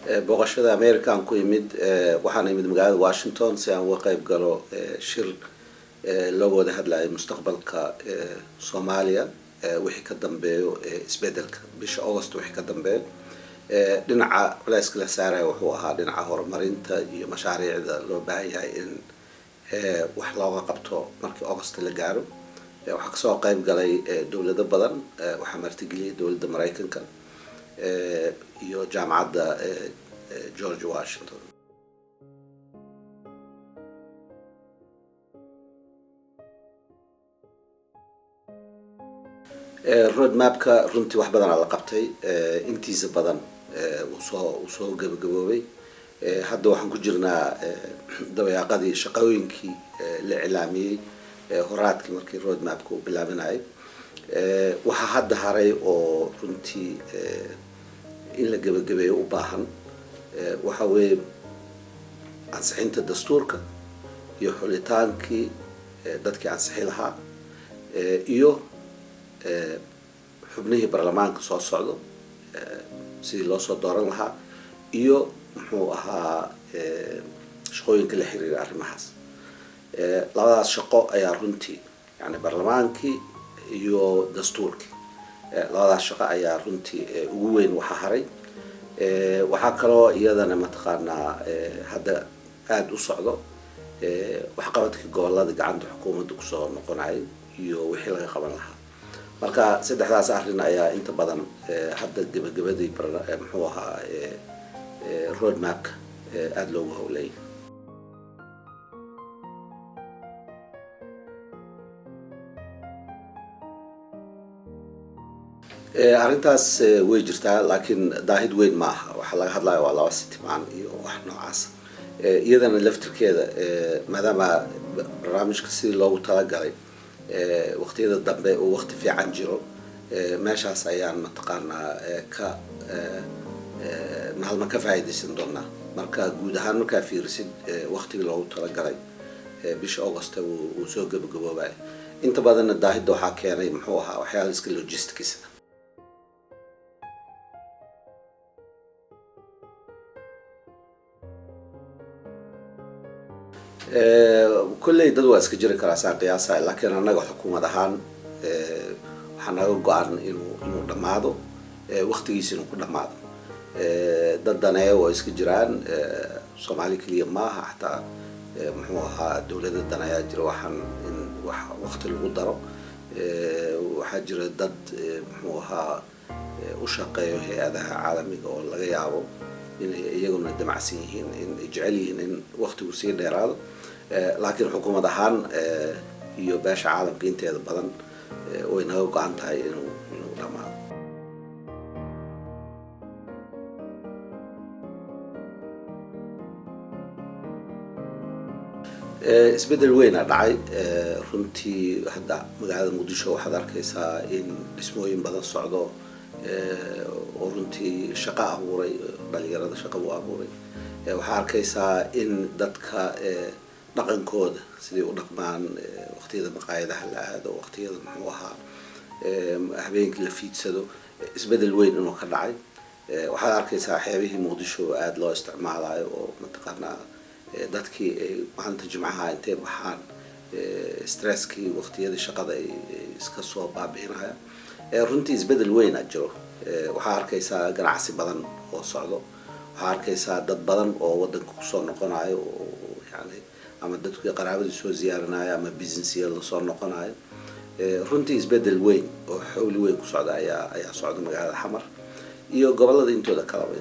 Booqashada America aan ku imid, waxaan imid magaalada Washington si aan uga qayb galo shir looga wada hadlayo mustaqbalka Soomaaliya wixii ka dambeeyo isbedelka bisha August wixii ka dambeeyo. Dhinaca culeyska la saaraya wuxuu ahaa dhinaca horumarinta iyo mashaariicda loo baahan yahay in wax looga qabto markii August la gaaro. Waxaa kasoo qayb galay dowlado badan, waxaa martigeliyay dowladda Maraykanka iyo jaamacadda George Washington. Roadmapka runtii wax badanaa la qabtay, intiisa badan wuu soo gabagaboobay. Hadda waxaan ku jirnaa dabayaaqadii shaqooyinkii la iclaamiyey horaadkii markii roadmapka uu bilaabinayay. Waxaa hadda haray oo runtii in la gebagabeeyo u baahan waxa weeye ansixinta dastuurka iyo xulitaankii dadkii ansixi lahaa iyo xubnihii baarlamaanka soo socdo sidii loo soo dooran lahaa iyo muxuu ahaa shaqooyinka la xiriira arrimahaas. Labadaas shaqo ayaa runtii, yani baarlamaankii iyo dastuurkii, labadaas shaqo ayaa runtii ugu weyn waxa haray. Waxaa kaloo iyadana mataqaanaa hadda aada u socdo waxqabadkii gobolada gacanta xukuumadda kusoo noqonayay iyo wixii laga qaban lahaa. Marka saddexdaas arrin ayaa inta badan hadda gebagabadii muxuu ahaa roadmapka aada loogu howlay. Arrintaas way jirtaa, laakiin daahid weyn ma aha. Waxaa laga hadlaya waa 2 sitimaan iyo wax noocaas. Iyadana laftirkeeda maadaama barnaamijka sidii loogu talagalay waqtiyada dambe uu waqti fiican jiro, meeshaas ayaan mataqaanaa ka maalma ka faa'iidaysan doonaa. Marka guud ahaan markaa fiirisid waqtigii loogu talagalay bisha Augusta wuu soo gabagaboobaya. Inta badanna daahidda waxaa keenay muxuu ahaa waxyaala iska logistics. Kolley dad waa iska jiri karaa saan qiyaasaya, laakiin annaga xukuumad ahaan waxaa naga go-an inuu dhammaado waqtigiisa, inuu ku dhammaado. Dad daneeya waa iska jiraan, Soomaali keliya maaha, xataa muxuu ahaa dowlada daneeyaa jira waxaan in wax waqti lagu daro. Waxaa jira dad muxuu ahaa u shaqeeyo hay-adaha caalamiga oo laga yaabo inay iyaguna damacsan yihiin, in ay jecel yihiin in waqtigu sii dheeraado. Laakiin xukuumad ahaan iyo beesha caalamka inteeda badan way naga go-an tahay inuu dhammaado. Isbeddel weyna dhacay runtii. Hadda magaalada Muqdisho waxaad arkaysaa in dhismooyin badan socdo oo runtii shaqo abuuray, dhalinyarada shaqo u abuuray. Waxaa arkaysaa in dadka dhaqankooda siday u dhaqmaan, waqtiyada maqaayadaha la aado, waqtiyada muxuu ahaa habeenkii la fiidsado, isbeddel weyn inuu ka dhacay. Waxaad arkaysaa xeebihii Muqdisho aada loo isticmaalayo oo mataqaanaa dadkii ay maalinta Jimcaha intay baxaan stresskii waqtiyadii shaqada ay iska soo baabi'inayaan. Runtii isbeddel weyna jiro. Waxaa arkaysaa ganacsi badan oo socdo, waxaa arkaysaa dad badan oo wadanka kusoo noqonayo oo yani ama dadku qaraabadii soo ziyaaranayo ama businessya lasoo noqonayo. Runtii isbeddel weyn oo xowli weyn ku socda ayaa socda magaalada Xamar iyo gobolada intooda kalaba.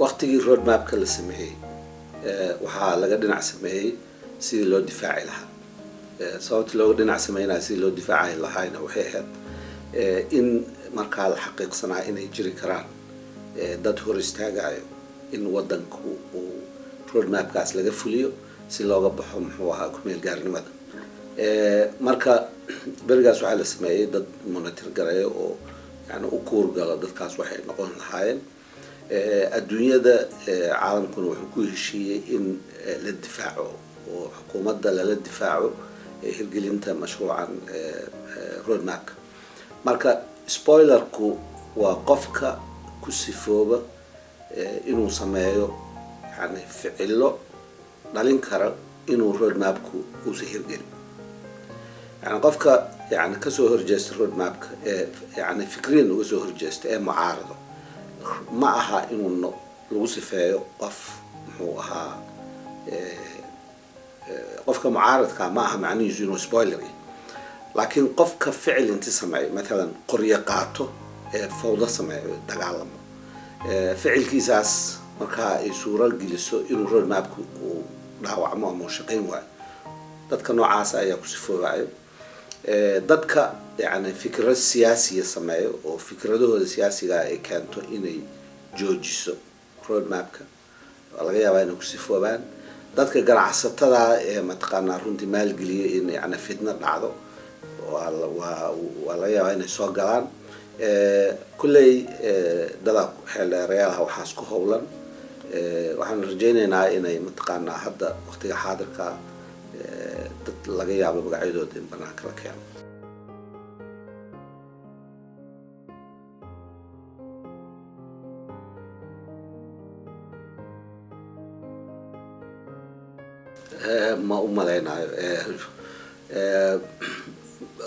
Waqtigii roadmapka la sameeyey waxaa laga dhinac sameeyey sidii loo difaaci lahaa. Sababta looga dhinac sameynaya sidii loo difaaci lahaayna waxay ahayd in markaa la xaqiiqsanaa inay jiri karaan dad hor istaagayo in wadanku uu roadmapkaas laga fuliyo si looga baxo muxuu ahaa kumeel gaarnimada. Marka berigaas waxaa la sameeyey dad monitor gareeyo oo yani u kuurgalo dadkaas waxay noqon lahaayeen. Adduunyada caalamkuna wuxuu ku heshiiyey in la difaaco oo xukuumadda lala difaaco Hirgelinta mashruucan roadmapka. Marka spoilerku waa qofka ku sifooba inuu sameeyo yani ficilo dhalin kara inuu roadmapku uusa hirgelin, yani qofka yani kasoo horjeesta roadmapka ee yani fikriyan uga soo horjeesta ee mucaarado, ma aha inuu lagu sifeeyo qof muxuu ahaa, qofka mucaaradka ma aha macnihiisu inuu spoiler yahay. Laakiin qofka ficil inti sameeyo, mathalan qoryo qaato ee fawdo sameeyo, dagaalamo, ficilkiisaas markaa ay suuro geliso inuu roadmapku uu dhaawacmo ama uu shaqayn waayo, dadka noocaasa ayaa ku sifoobayo. Dadka yani fikrad siyaasiya sameeyo oo fikradahooda siyaasiga ay keento inay joojiso roadmapka, waa laga yaabaa inay ku sifoobaan. Dadka ganacsatada ee mataqaanaa runtii maalgeliya in yani fitna dhacdo, waa laga yaabaa inay soo galaan. Kulley dadaa xeeldheerayaalaha waxaas ku howlan. Waxaan rajaynaynaa inay mataqaanaa hadda waqtiga xaadirka dad laga yaabo magacyadooda in banaanka la keeno. Ma u malaynayo.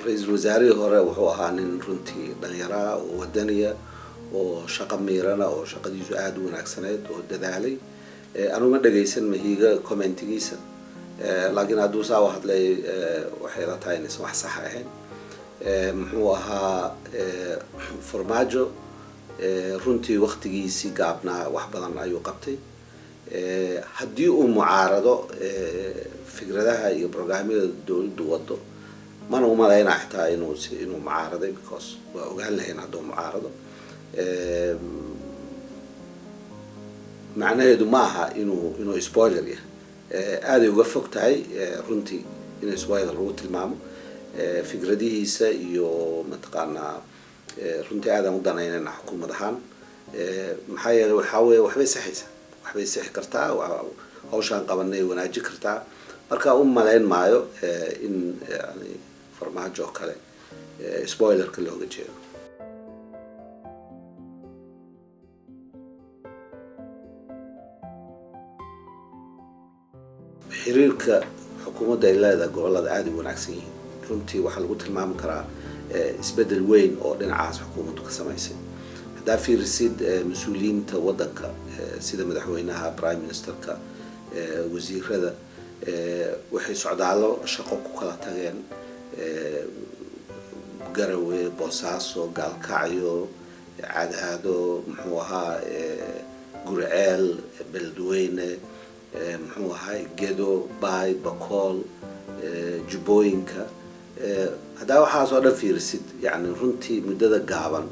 Ra-iisul wasaarihii hore wuxuu ahaa nin runtii dhalinyaraa oo wadaniya oo shaqo miirana oo shaqadiisu aada u wanaagsaneyd oo dadaalay. Anuma dhegaysan Mahiiga commentigiisa, laakiin hadduu saa u hadlay, waxay la tahay inaysan wax sax ahayn. Muxuu ahaa, Farmaajo runtii waktigiisii gaabnaa wax badan ayuu qabtay. Haddii uu mucaarado fikradaha iyo programyada dowladdu wado, mana umalaynaa xitaa inuu mucaaraday, because waa ogaan lahayn hadduu mucaarado. Macnaheedu ma aha inuu spoiler yahay. Aaday uga fog tahay runtii in spoiler lagu tilmaamo fikradihiisa iyo mataqaanaa. Runtii aadaan u danaynayna xukuumad ahaan, maxaa yeelay waxaa weeye waxbay sixaysaa, waxbay sixi kartaa, hawshaan qabanay wanaajin kartaa. Marka u malayn maayo in yani Farmaajo oo kale spoilerka looga jeedo. Xiriirka xukuumadda ay leedahay gobollada aada u wanaagsan yihiin. Runtii waxaa lagu tilmaami karaa isbeddel weyn oo dhinacaas xukuumaddu ka samaysay. Haddaa fiirisid mas-uuliyiinta waddanka, sida madaxweynaha, prime ministerka, wasiirada, waxay socdaallo shaqo ku kala tageen Garawe, Boosaaso, Gaalkacyo, Cadaado, muxuu ahaa, Guriceel, Beledweyne, muxuu ahaa, Gedo, Baay, Bakool, Jubbooyinka. Haddaa waxaas oo dhan fiirisid, yani runtii muddada gaaban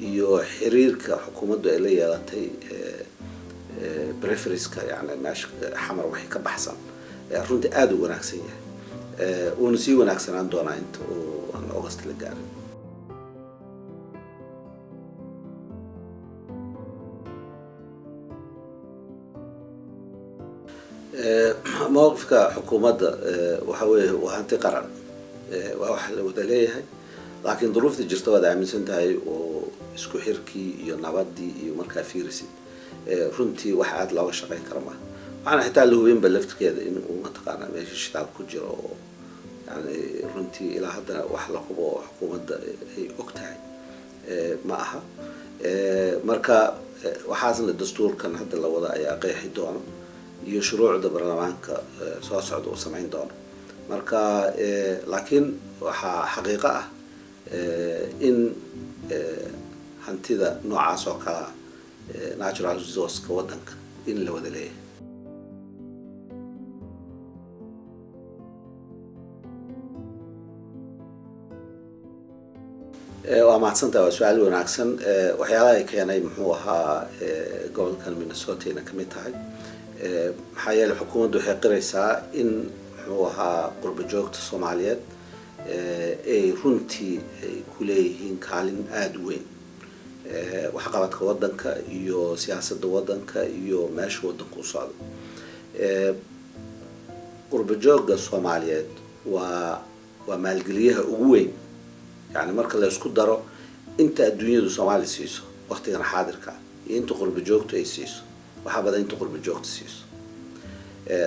iyo xiriirka xukuumaddu ay la yeelatay peripheryska, yani meesha Xamar waxay ka baxsan, runtii aada u wanaagsan yahay, wuuna sii wanaagsanaan doonaa inta uu aan August la gaarin. Mowqifka xukuumadda waxa weeye waa hanti qaran, waa wax la wada leeyahay, laakiin duruufta jirta waad aaminsan tahay oo isku xirkii iyo nabadii iyo markaa fiirisid, runtii wax aada looga shaqeyn kara maaha. Waxaana xitaa la hubinba laftirkeeda in uu mataqaanaa meesha shidaal ku jiro, oo yani runtii ilaa haddana wax la hubo oo xukuumadda ay og tahay ma aha. Marka waxaasna dastuurkan hadda la wada ayaa qeexi doono iyo shuruucda baarlamaanka soo socda uu samayn doono. Marka laakiin waxaa xaqiiqo ah in hantida noocaas oo kalea, natural resourceka waddanka, in la wada leeyahay. Waa mahadsantaha, waa su-aal wanaagsan. Waxyaalaha ay keenay muxuu ahaa gobolkan Minnesota ina kamid tahay, maxaa yeelay xukuumaddu waxay qiraysaa in muxuu ahaa qurba joogta Soomaaliyeed ay runtii ay ku leeyihiin kaalin aada u weyn waxqabadka waddanka iyo siyaasadda waddanka iyo meesha waddanka u socdo. Qurba joogga Soomaaliyeed Waa maalgeliyaha ugu weyn, yani marka la isku daro inta adduunyadu Soomaaliya siiso waqtigan xaadirka iyo inta qurba joogtu ay siiso, waxaa badan inta qurba joogta siiso.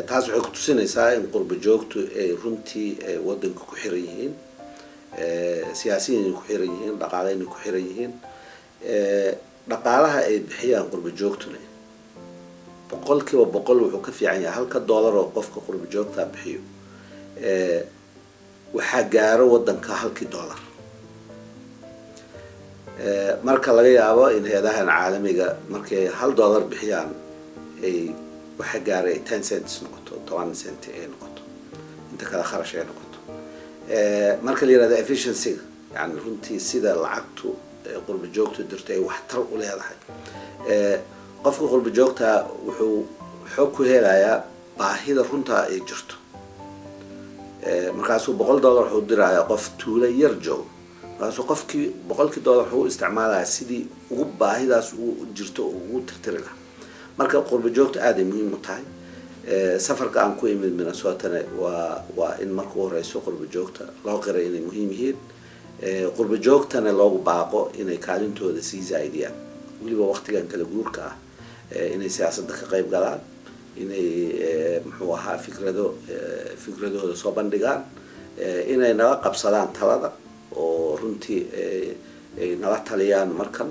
Taas waxay kutusinaysaa in qurba joogtu ay runtii wadanka ku xiran yihiin, siyaasiyiin ku xiran yihiin, dhaqaaleyna ku xiran yihiin. Dhaqaalaha ay bixiyaan qurba joogtuna 100% wuxuu ka fiican yahay halka dollar oo qofka qurba joogtaa bixiyo, waxaa gaaro wadanka halkii dollar. Marka laga yaabo in hay-adahan caalamiga markay $1 bixiyaan ay waxa gaaray ay 10 cents noqoto, 10 cent ay noqoto, inta kale kharash ay noqoto. Marka la yirahdo efficiency-ga, yani runtii sida lacagtu qurba joogtu dirto ay waxtar u leedahay, qofka qurba joogta wuxuu xoog ku helayaa baahida runtaa ay jirto. Markaasuu $100 wuxuu dirayaa qof tuulo yar joogo, markaasuu qofkii boqolkii dollar wuxuu u isticmaalayaa sidii ugu baahidaas uu jirto ugu tirtiri lahaa. Marka qurba joogta aad ay muhiim u tahay. Safarka aan ku imid Minnesotana waa in marka u horeyso qurba joogta loo qiray inay muhiim yihiin, qurba joogtana loogu baaqo inay kaalintooda sii zaa'idiyaan, weliba waqtigan kala guurka ah, inay siyaasadda ka qayb galaan, inay muxuu ahaa fikradooda soo bandhigaan, inay nala qabsadaan talada oo runtii ay nala taliyaan. Markan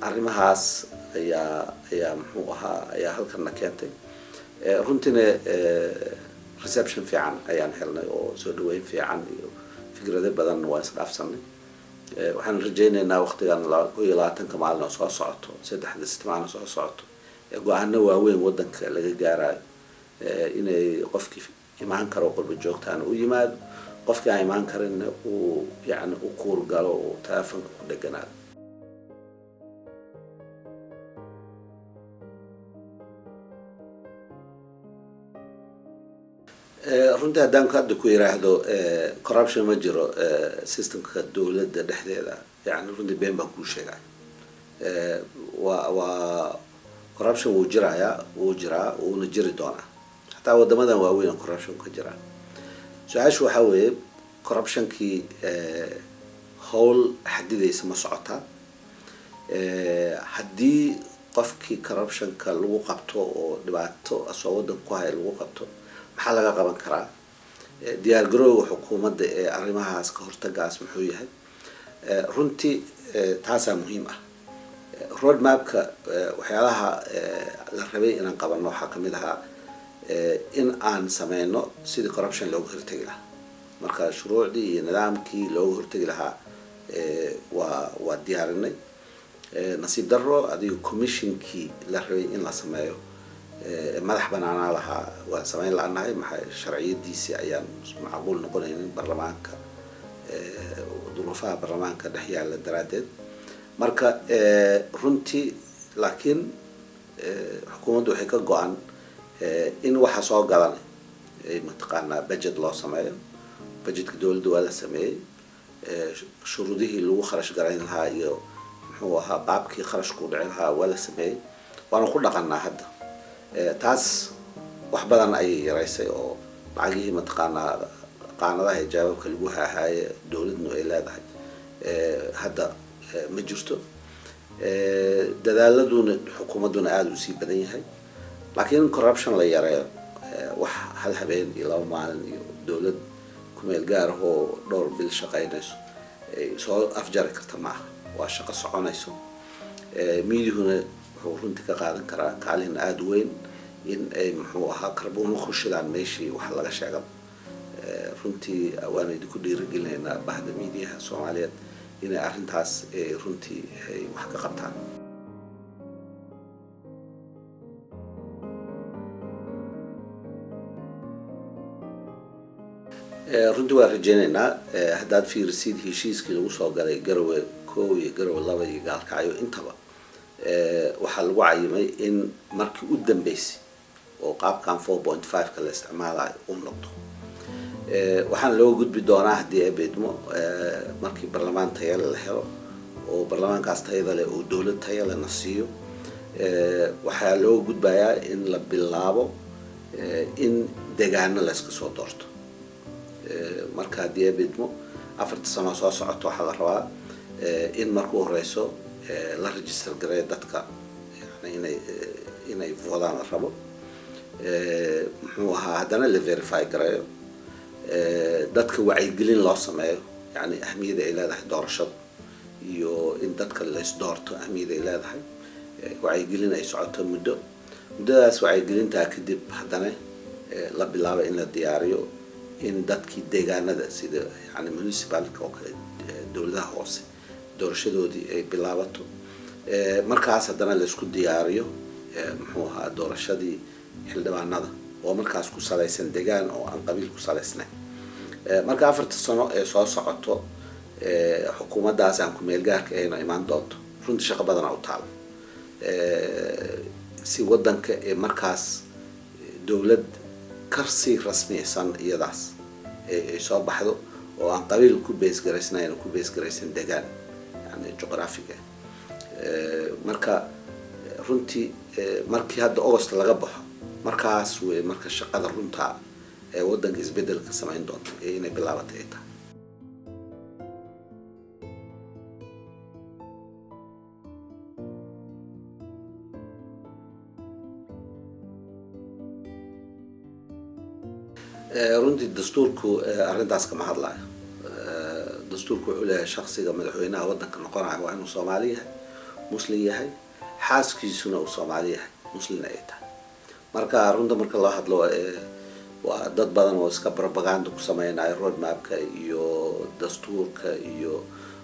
arrimahaas ayaa muxuu ahaa ayaa halkanna keentay. Runtiina reception fiican ayaan helnay oo soo dhaweyn fiican iyo fikrado badan waa isdhaafsanay. Waxaan rajaynaynaa waqtigan 21-ka maalin oo soo socoto, 3-da sitmaano soo socoto, go-aano waaweyn wadanka laga gaarayo, inay qofkii imaan karo qurba joogtaana u yimaado, qofkii aan imaan karinna uu yani u kuur galo oo telefonka ku dheganaado. Runtii haddaan hadda ku yiraahdo corruption ma jiro systemka dowladda dhexdeeda, yani runtii been baan kuu sheegay. Waa corruption wuu jirayaa, wuu jiraa, wuuna jiri doonaa. Xataa wadamadan waaweyn corruption ka jiraa. Su-aashu waxaa weeye, corruptionkii howl xadidaysa ma socotaa? Haddii qofkii corruptionka lagu qabto oo dhibaato asoo waddanka ku haya lagu qabto, maxaa laga qaban karaa? Diyaar garowga xukuumadda ee arrimahaas ka hortagaas muxuu yahay? Runtii taasaa muhiim ah. Road mapka waxyaalaha la rabay inaan qabanno waxaa kamid ahaa in aan sameyno sidii corruption looga hortegi lahaa. Marka shuruucdii iyo nidaamkii looga hortegi lahaa waa diyaarinay. Nasiib daro, adiga commissionkii la rabay in la sameeyo madax banaanaa lahaa waan sameyn la-nahay. Maxaa sharciyadiisii ayaan macquul noqonaynin baarlamaanka, duruufaha baarlamaanka dhex yaalla daraaddeed. Marka runtii laakiin xukuumaddu waxay ka go-an in waxa soo galan ay mataqaanaa budget loo sameeyo. Budgetka dowladda waa la sameeyey, shuruudihii lagu kharash garayn lahaa iyo muxuu ahaa qaabkii kharashku dhici lahaa waa la sameeyey, waana ku dhaqanaa hadda. Taas wax badan ayay yaraysay oo lacagihii mataqaanaa qaanadaha ee jawaabka lagu haahaaye dowladnu ay leedahay hadda ma jirto. Dadaaladuna xukuumadduna aada u sii badan yahay, laakiin in corruption la yareeyo wax hal habeen iyo 2 maalin iyo dowlad kumeel gaar ah oo dhowr bil shaqaynayso ay soo afjari karta maaha. Waa shaqo soconayso. Miidihuna wuxuu runtii ka qaadan karaa kaalin aada u weyn in ay muxuu ahaa karbuuno ku shidaan meeshii wax laga sheegaba. Runtii waana idinku dhiirigelinaynaa bahda miidiyaha Soomaaliyeed inay arrintaas runtii ay wax ka qabtaan. Runtii waan rajeynaynaa. Haddaad fiirisid heshiiskii lagu soo galay Garowe 1 iyo Garowe 2 iyo Gaalkacyo intaba, waxaa lagu cayimay in markii u dambeysay oo qaabkan 4.5-ka la isticmaalayo uu noqdo. Waxaana looga gudbi doonaa haddii ay beedmo markii barlamaan tayale la helo oo barlamaankaas tayada leh oo dowlad tayale na siiyo. Waxaa looga gudbayaa in la bilaabo in degaano la iska soo doorto. Marka haddii ay bidmo 4ta sano soo socoto, waxaa la rabaa in marka u horeyso la register gareeyo dadka, yani inay voodaan la rabo, muxuu ahaa, haddana la verify gareeyo dadka, wacyigelin loo sameeyo, yani ahmiyada ay leedahay doorashadu iyo in dadka lays doorto ahmiyada ay leedahay, wacyigelin ay socoto muddo. Muddadaas wacyigelintaa kadib haddana la bilaabo in la diyaariyo in dadkii deegaanada, sida yani municipalka oo kale, dowladaha hoose doorashadoodii ay bilaabato. Markaas haddana laysku diyaariyo, muxuu ahaa, doorashadii xildhibaanada oo markaas ku salaysan degaan oo aan qabiil ku salaysnayn. Marka 4ta sano ee soo socoto xukuumaddaas aan ku-meel gaarka ahayno imaan doonto, runtii shaqo badana u taalo si waddanka ee markaas dowlad kasii rasmiyeysan iyadaas ay soo baxdo oo aan qabiil ku base garaysnayn, ku base garaysan degaan, yani juqraafiga. Marka runtii markii hadda August laga baxo, markaas wey marka shaqada runtaa ee waddanka isbedelka samayn doonta ee inay bilaabatay ay tahay. Runtii dastuurku arrintaas kama hadlayo. Dastuurku wuxuu leeyahay shaksiga madaxweynaha waddanka noqonayo waa inuu Soomaali yahay, Muslim yahay, xaaskiisuna uu Soomaali yahay, muslimna ay tahay. Marka runta marka loo hadlo, waa dad badan oo iska propaganda ku sameynayo roadmapka iyo dastuurka iyo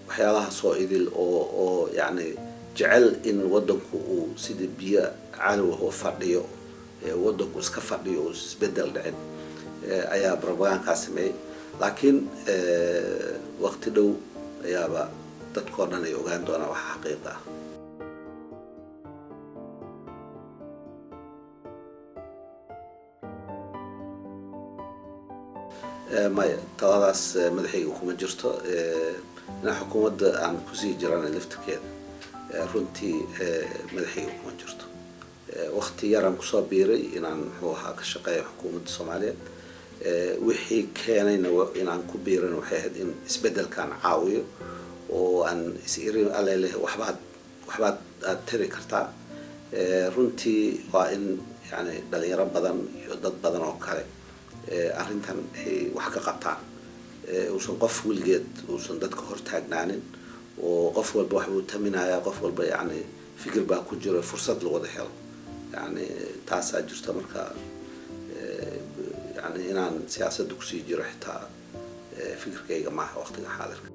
waxyaalaha soo idil oo yacni jecel in waddanku uu sida biyo calow oo fadhiyo, waddanku iska fadhiyo oo isbedel dhicin, ayaa propagandkaa sameeyey. Laakiin waqti dhow ayaaba dadkoo dhan ay ogaan doonaan waxa xaqiiqa ah. Maya, taladaas madaxayga kuma jirto. Inaan xukuumadda aan kusii jirana laftirkeeda runtii madaxayga kuma jirto. Waqti yaraan kusoo biiray inaan, muxuu ahaa, ka shaqeeyo xukuumadda Soomaaliyeed. Wixii keenayna inaan ku biirana waxay ahayd in isbedelkaan caawiyo oo aan is iri aleleh waxbaad aad tiri kartaa. Runtii waa in yani dhalinyaro badan iyo dad badan oo kale arrintan ay wax ka qabtaan, uusan qof weligeed uusan dadka hortaagnaanin oo qof walba waxbuu taminayaa, qof walba yani fikir baa ku jiro, fursad la wada helo, yani taasaa jirta. Marka yani inaan siyaasadda kusii jiro xitaa fikirkayga maaha waqtiga xaadirka.